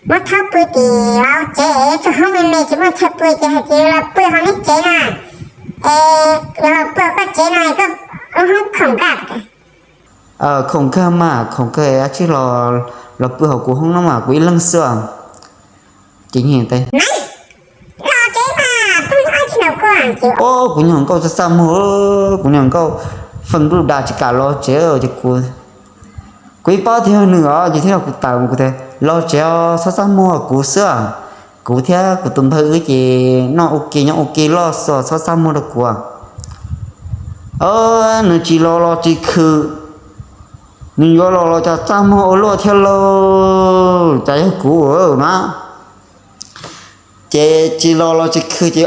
muab thaub pw tim hauv tsev, txog hoob me me tsis muaj chaw pw ces hais tias los pw hauv neb tsev na, es los pw hauv koj tsev no, koj lub hoob khoom nkag. Khoom nkag mas, khoom nkag dab tsi, los pw hauv kuv hoob no mas, kuv ib leeg xwb. Ces niag tais, o, kuv niag nkauj txaj txaj muag, kuv niag nkauj feej npluj das tsis kam los tsev ces kuv, kuv yeej paub tias yog nws os ces thiaj li kuv tawm mus, kuv tias los tsev os, txhob txaj muag kuv xwb, kuv thiab kuv tus npawg wb ces noj ua ke nyob ua ke loj xwb, txhob txaj muag rau kuv. Nws tsis los los tsis khwm, nws yuav los los cas txaj muag ua luaj thiab lauj, cas yog kuv mas. Ces tsis los los tsis khwm ces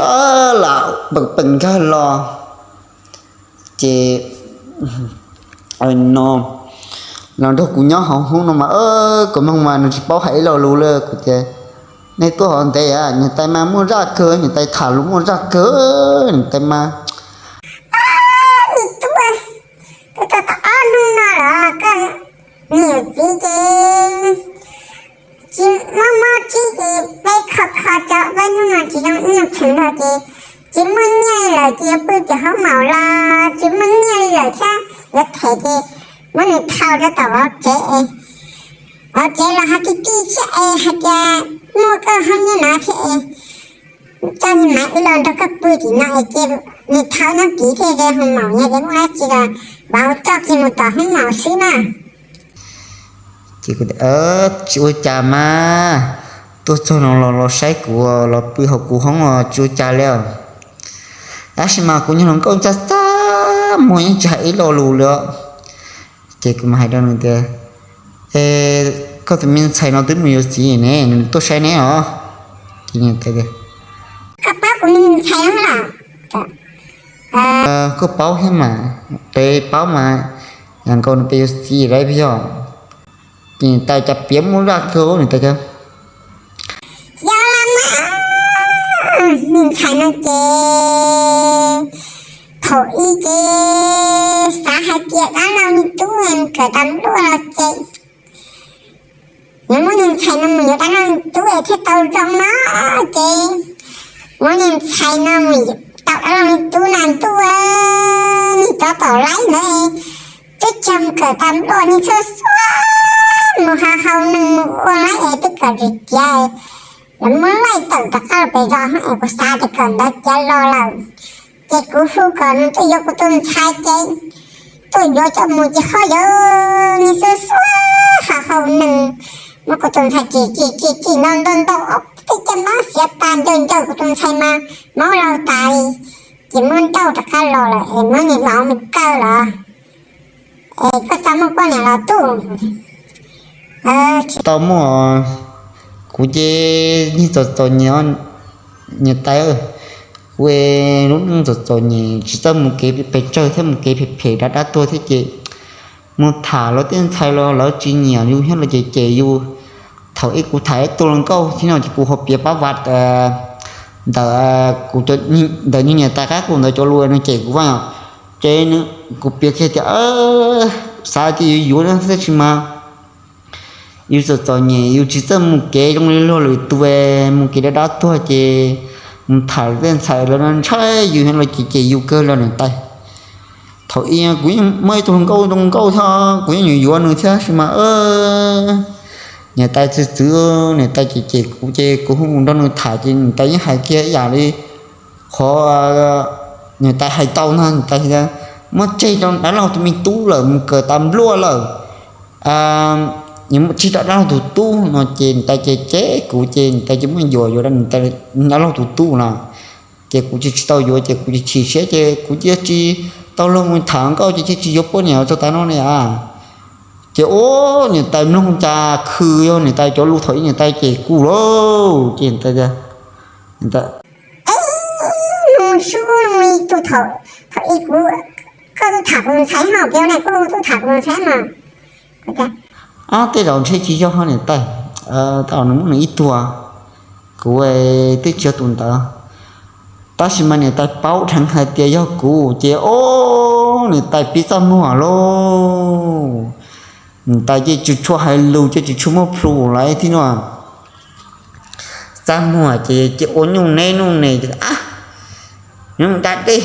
lam peem peem nkag los. Ces no los nrog kuv nyob hauv hoob no mas, kuv moog mas nws tsis paub hais ib lo lus li, kuv tias, Nej tuaj hov ntev, niam tais mas muaj zaj kawg, niam tais tham lus muaj zaj kawg, niam tais mas. Niam tub, koj tuaj tau ob hnub no los koj niam txiv ces tsis mob mob tsib ces peb kho kho cov peb hnub no tsis zoo ib nyuag cheem no ces tsis muaj nyiaj li lawm ces yuav pw tim hoob maum los tsis muaj nyiaj li lawm thiab yuav them ces muab nws thau rau tom vauv tsev es vauv tsev los hais tij tij thiab es hais tias muaj koj hoob nyiaj no thiab es coj niag maiv wb los nrog koj pw tim no es ces nws thau nyob kiv thiaj ze hoob maum nyiaj ces muaj dab tsi los vauv coj kiag mus tom hoob maum xwb na. Ces kuv tias, tsis ua cas mas, tuaj txog no los los saib kuv los pw hauv kuv hoob os, tsis ua cas li os. Tab sis mas kuv niag hluas nkauj txaj txaj muag yeej tsis hais ib lo lus li os. Ces kuv mas hais rau nws tias, es koj tus me ntxhais no twb mus yuav txiv ne, nws tuaj saib neb os. Ces nws tias, koj paub kuv me ntxhais no los? Koj paub thiab mas, peb paub mas, yam nkaus nws pes yuav txiv lawm puas yog? Ces niam tais cas piav muaj zaj kawg, niam tais cas, yog los mas, me ntxhais no ces thaum ub ces xav hais tias dab laug me tub kawm tas npluaj los ces yuav muab niag ntxhais no mus yuav dab laug me tub es thiaj tau zoo no ces muab niag ntxhais no mus tau dab laug me tub na ntuj, niag cov tom laib ntawd twb tsis kawm tas npluaj, niag xuab xuab mus hau hau neeg mus ua laib es twb kawm tsis tiav, lawv muab laij tawm rov qab los pem zos es kuv xav tias kawm ntawd tiav los lawm. Ces kuv hu kom nws tuaj yuav kuv tus ntxhais ces tuaj yuav coj mus ces ho yog niag xuab xuab hau hau neeg, muab kuv tus ntxhais cim cim cim cim ntau ntau ntau ob peb caj mab xiav tas ncaws ncaws kuv tus ntxhais mas mob laug tas li. Ces muab nrauj rov qab los lawm es muab niag vauv mus kaw los. Es koj tau muaj poj niam los tub? Tsis tau muaj. Kuv ces yeej txom txom nyem, niam tais, kuv lub neej txom txom nyem tsis txawj mus kev pes tsawg thiab mus kev phem phem dab dab tuag thiab ces mus tham lawv tej ntxhais los lawv tsis nyiam yus thiab los ces cem yus. Thaum ub kuv tham ib tug hluas nkauj thiab no ces kuv ho piav pab vaj ntawm kuv, ntawm niag niam tais qab kuv ntawd cov lus nws cem kuv vaj os. Ces kuv piav kiag tias xav tias yuav yuav tab sis mas yus txom txom nyem yus tsis txawj mus kev zoo li luag lwm tus, mus kev dab dab tuag ces mus tham lawv tej ntxhais lawv ntshai yus thiab los ces cem yus kawg li niam tais. Thaum ub kuv yeej muaj ib tug hluas nkauj zoo nkauj thiab kuv yeej yuav yuav nws thiab sis mas niam tais txwv txwv, niam tais cem cem kuv ces kuv hu mus nrog nws tham ces niam tais yeej hais kiag ib yam li qhov niam tais hais tau ntag, niam tais tias muab tseg rau dab laug tus me tub lawm mus kawm tas npluaj lawm, tseg rau dab laug tus tub no ces niam tais cem cem kuv ces niam tais cia muab yuav yuav rau dab laug tus tub no. Ces kuv tsis tsis tau yuav ces kuv tsis chim siab ces kuv cia tsis tau luag mus tham nkauj ces cia tsis yuav poj niam txog tav no li a. Ces ua niam tais mloog cas khw yog niam tais cov lus thaum ub niam tais cem kuv lauj ces niam tais tias, mus sub li tus thaum, thaum ub kuv, koj tuaj tham kuv ntxhais hos, peb ua ne koj tuaj tham kuv ntxhais mas. Ob tej zaum ntshe tsis yog niam tais, tej zaum nws muaj nws ib tug, kuv twb tsis yog tus ntawd. Tab sis mas niam tais paub dheev hais tias yog kuv ces o, niam tais pib txaj muag lauj. Niam tais ces tsis tshua hais lus ces tsis tshua muaj plhus lawm thiab no. Txaj muag ces cia ua nyuj neb nuj nes, da dej,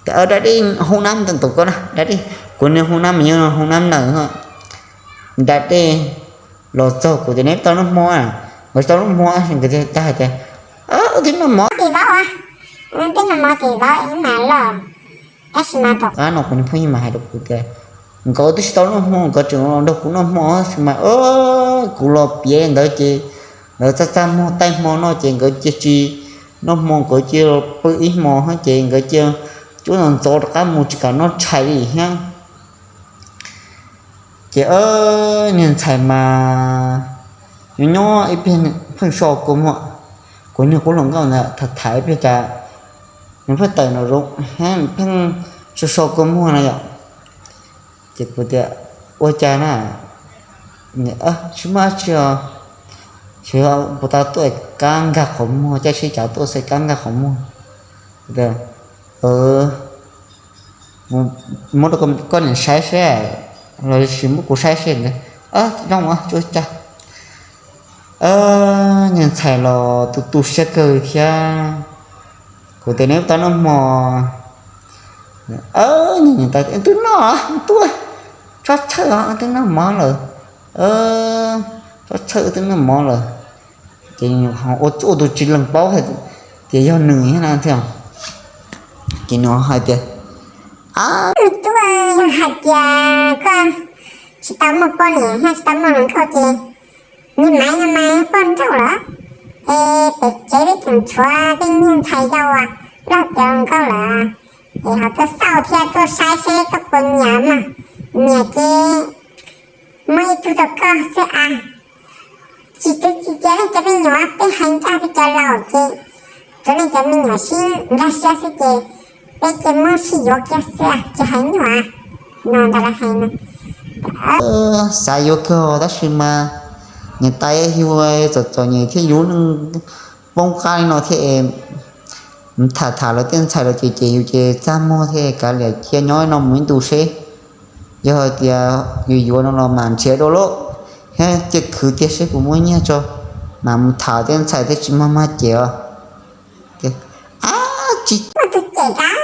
da dej, hoob nab ntawm tus koj na da dej, kuv niag hoob nab mas nyob hoob nab ntawd, da dej los txog kuv tias neb tau noj hmo, nkawd tau noj hmo, nkawd tag hais tias twb noj mov, twb noj mov tim vauv mas los, tab sis mas tom qab no kuv niag phooj ywg mas hais rau kuv tias nkawd twb tsis tau noj hmo, nkawd tseem nrog kuv noj hmo sis mas kuv los piav ntawd ces lawv txaj txaj muag taij hmo no ces nkawd cia tsis noj hmo, nkawd cia pw ib hmo ces nkawd cia cuab ntxov ntxov rov qab mus tsis kam noj tshais li thiab. Ces niag ntxhais mas nyob nyob ib pliag pheej so kua muag, kuv niag qub hluas nkauj ntawd tham tham ib pliag cas nws pheej tawm nraum zoov, pheej so so kua muag no yom. Ces kuv tias ua cas na, tsis muaj dab tsi os. Tsis, puas tau tuaj kab nkag qhov muag, caij tsheb cav tuaj xwb kab nkag qhov muag. Muab rau koj niam saib seb, los sis muab kuv saib seb. Zoo, tsuas cas. Niag ntxhais los tu tu siab kawg thiab. Kuv tias neb tau noj hmo. Twb noj, tuaj, tsob txhawj os, twb noj mov lawm. Tsob txhawj, twb noj mov lawm. Ces ua tus tsis lees paub tias yog nws thiab na thiab. Ces nws hais tias, a, tuaj, yog hais tias koj tsis tau muaj poj niam thiab tsis tau muaj hluas nkauj ces nws mas yog mas poj nrauj lawm. Es pem tsev peb tseem tshuav tej niag ntxhais yau loj tiav hluas nkauj lawm, es ho tuaj xauj thiab tuaj saib seb koj puas nyiam mas, nyiam ces muab ib tug rau koj xwb a. Tsis txwv tsis cia leej cov me nyuam, peb hais ncaj peb cov laus ces rau leej cov me nyuam sib nkag siab xwb ces peb ces muab sib yuav kiag xwb tsis hais nyuam. No ntag lawv hais no. Xav yuav kawg tab sis mas niam tais yug txom txom nyem thiab yus neej poob qab li no thiab es tham tham lawv tej ntxhais los ces ces yus ces txaj muag thiab kav liam cia nyob no mus ib ntus seb. Yog hais tias yus yuav no los mas nrhiav dua lauj, thiab cia khwv tiag seb puas muaj nyiaj tso, mas mus tham tej ntxhais thiaj tsis mag mag ces os. Ab, tsis muaj tus cem tas,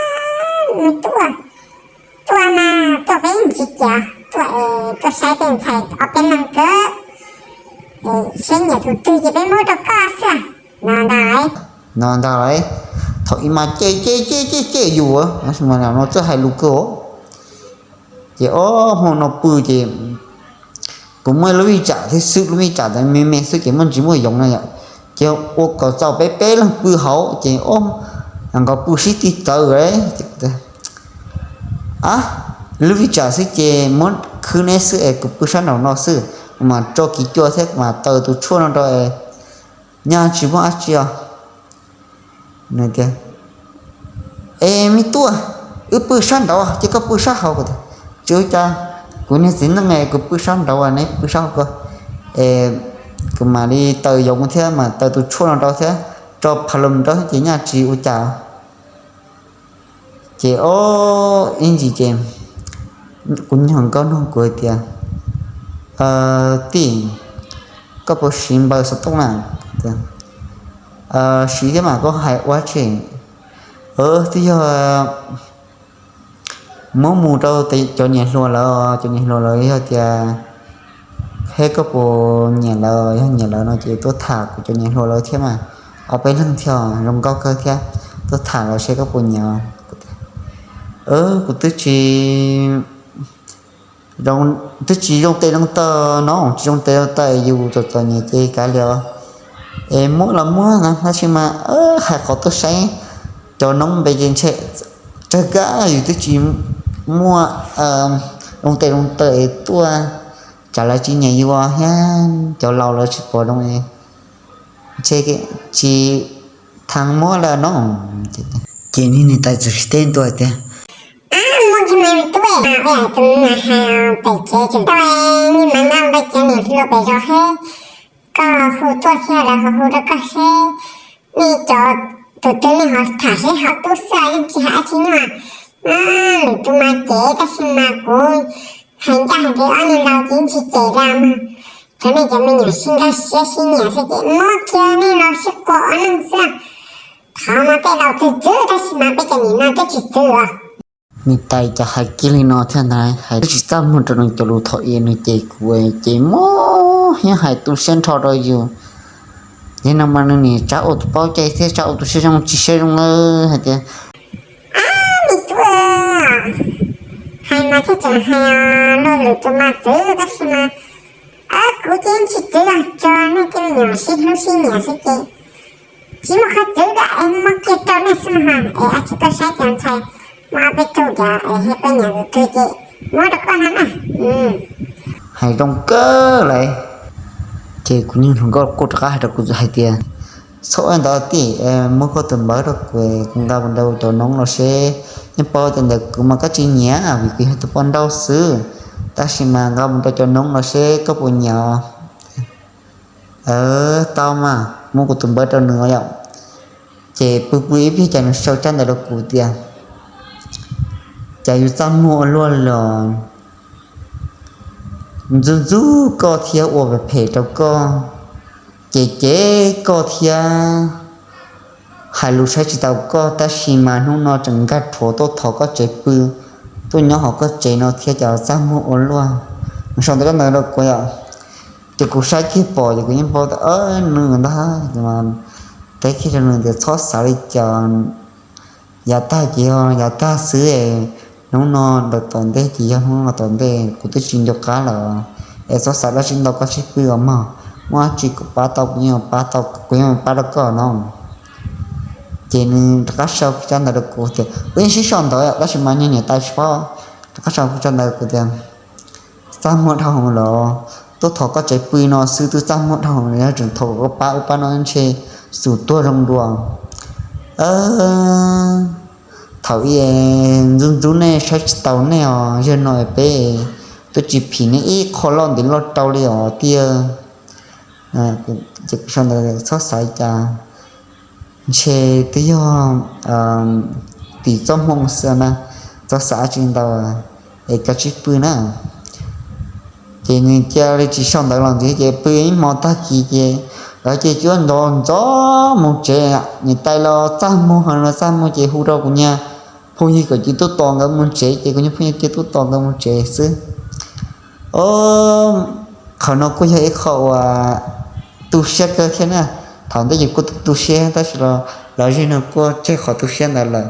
tuaj, tuaj mas tuaj peb tsis cem, tuaj, tuaj saib tej ntxhais ob peb leeg kawg, seb nyiam tus twg ces peb muab rau koj xwb. No ntag lauj, no ntag lauj, thaum ub mas cem cem cem cem cem yus, no txawj hais lus kawg os. Ces ob hmo no pw ces kuv muaj lub vij tsam thiab xwb, lub vij tsam ntawd me me xwb ces muaj ntsis muaj yoov no yom, ces ua kom txaus peb peb leeg pw hauv ces ob nkawd pw sib tig txawv. A, lub vij tsam xwb ces muab khwb neb xwb es kuv pw sab nraum no xwb, kuv mam tso kiv cua thiab kuv mam taws tus tshuaj no rau es nyaj tsis muaj dab tsi os. Nws tias, es me tub, wb pw sab nraud ces koj pw sab hauv. Kuv tias, tsis ua cas, kuv niag txiv neej es kuv pw sab nraud neb pw sab hauv ko, es kuv mam li taws yoov thiab mam taws tus tshuaj no rau thiab tso pha loos rau ces nyaj tsis ua cas. Ces ob ib ntsis ces kuv nyuag nkauj nug kuv hais tias, tij, koj puas siv npaws xov tooj na? Siv thiab mas koj hais ua tsi? Twb yog muab mus rau cov niam hluas lawm, cov niam hluas lawm yog tias, thiab koj puas nyiam lawv, yog nyiam lawv no ces tuaj tham kuv cov niam hluas lawv thiab mas, ob peb leeg thiab zoo nkauj kawg thiab, tuaj tham lawv seb koj puas nyiam. Kuv twb tsis twb tsis zoo tes zoo taw no, tsis zoo tes zoo taw, yus txom txom nyem ces kav liam. Es muab los muab no tab sis mas hais qhov tuaj saib cov noob npe ces ntshe tsawg kab yus twb tsis muaj zoo tes zoo taw es tuaj, tsam lawv tsis nyiam yus thiab cov laus lawv tsis pom zoo es ntshe tsis thav muab lawm no. Ces niag niam tais txawm teb ntua tias, muaj kiag me tub, tus niag hais pem tsev tseem tau, niag mas nqa npe cov niam hluas pem zos thiab, koj hu tuaj thiab lawv ho hu rau koj seb, nej cov tus twg nej ho tham seb ho tub xwb yeej tsis hais dab tsi no. Lwm tus mas cem tab sis mas kuv hais ncaj hais tias ob niag laus ces yeej tsis cem li mas, cov nej cov me nyuam sib nkag siab sib nyiam xwb ces muab kiag nej los sib quas ua neej xwb. Thov mas tej laus txwv txwv tab sis mas peb cov niam no twb tsis txwv os. Niam tais cas hais kiag li no thiab ntag, hais twb tsis txaj muag rau nws cov lus thaum ub nws cem kuv ces mob thiab hais tu siab nrho rau yus. Yog no mas nws nim tsab ua tus paub cai thiab tsab ua tus siab zoo tsis siab zoo lawm hais tias, me tub, hais mas thiaj tseem hais, luag lwm tus mas txwv tab sis mas kuv ces yeej tsis txwv os, tso nej tej me nyuam sib hlub sib nyiam xwb ces tsis muaj qhov txwv dab es muab kiag rau nej xwb no ha, es ab tsis tuaj saib cov ntxhais, muaj ob peb tug cov es thiaj tuaj nyiam tus twg ces muab rau koj no na. Hais zoo kawg lawm. Ces kuv niag hluas nkauj kuj rov qab hais rau kuv hais tias, txhob ua ntawd tij, muab koj tus npawb rau kuv, kuv nqa mus rau cov noob los seb, yeej paub tias ntawm kuv mas koj tsis nyiam vim kuv yog tus poj nrauj xwb, tab sis mas nqa mus rau cov noob los seb koj puas nyiam os. Aws, tau mas, muab kuv tus npawb rau nws yom. Ces pw pw ib pliag cas nws sau tsab ntawv rau kuv tias, cas yus txaj muag ua luaj los ntxub ntxub koj thiab ua phem phem rau koj, ces cem koj thiab hais lus saib tsis taus koj, tab sis mas hnub no tseem nkag rhuav tuaj thov koj tsev pw, tuaj nyob hauv koj tsev no thiab, cas txaj muag ua luaj. Nws sau ntawv rau kuv yom. Ces kuv saib kiag pom ces kuv yeej paub tias nws ntag. Teb kiag rau nws tias txhob xav li cas, yav tag ces yog yav tag xwb, hnub no ntawm tom ntej ces yog hnub no tom ntej, kuv twb tsis nco qab lawm. Es txhob xav dab tsi ntau, koj sib pw os mog, muaj dab tsi kuv pab tau kuv yeej pab tau, kuv yeej pab rau koj no. Ces nws rov qab sau tsab ntawv rau kuv tias, kuv yeej sib sau ntawv tab sis mas niag niam tais tsis paub, rov qab sau tsab ntawv rau kuv tias, txaj muag dhau hwv los, tuaj thov koj tsev pw no xwb twb txaj muag dhau hwv, yog tseem thov kom koj pab ub pab no ntshe xum tuag zoo dua. Thaum ub ntxub ntxub nej saib tsis taus nej os, yog no peb twb tsis phim nej ib qho loj ntev loj rau li os tiag. Ces kuv sau ntawv txhob xav li cas, ntshe twb yog tim txoj hmoo xwb na, txhob xav dab tsi ntau, es koj sib pw na. Ces nws cia li tsis sau ntawv los ntxiv, ces pw ib hmo tag kis ces lawv ces cuab ntxov ntxov mus tsev. Niam tais los txaj muag, los txaj muag ces hu rau kuv niag phooj ywg kom cia li tuaj tos nkawd mus tsev, ces kuv niag phooj ywg cia li tuaj tos nkawd mus tsev xwb. Qhov no kuj yog ib qho uas tu siab kawg thiab na. Thaum ntej ces kuj tu siab tab sis los los zej no kuj tseg qhov tu siab ntawd lawm.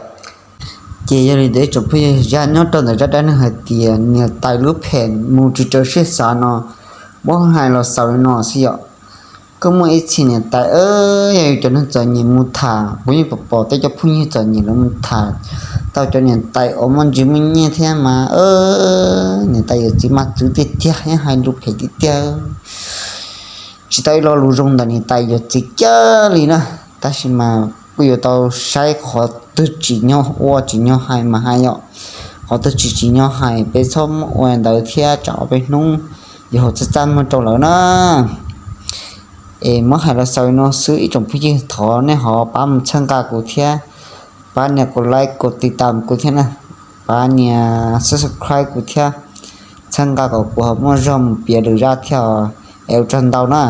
Ces yog li ntawd ib tsoom phooj ywg, zaj nyob rau ntawm zaj dab neeg hais tias niam tais lub phem mus tsis raws siab xav no, muab hais los xaus li no xwb yom. Kuj muaj ib txhia niam tais, yog yus cov neeg txom nyem mus tham, kuv yeej pom pom tej cov phooj ywg txom nyem los mus tham tau cov niam tais uas muaj ntsis muaj nyiaj thiab mas, niam tais yawm txiv mas txwv tiag tiag, yeej hais lus phem tiag tiag, tsis tau ib lo lus zoo ntawm niam tais yawm txiv kiag li na. Tab sis mas kuj yuav tau saib qhov twg tsim nyog ua tsim nyog hais mas hais yom, qhov twg tsis tsim nyog hais peb txhob muab ua ntawd thiab tsam ob peb hnub yuav hauv txaj txaj muag rau lawv na. Es muab hais los xaus li no xwb ib tsoom phooj ywg, thov nej ho pab mus txhawb nqa kuv thiab, pab nias kuv like kuv tiv tam kuv thiab na, pab nias subscribe kuv thiab, txhawb nqa kom kuv ho muaj zog mus piav lwm zaj thiab os. Es ua tsaug ntau na.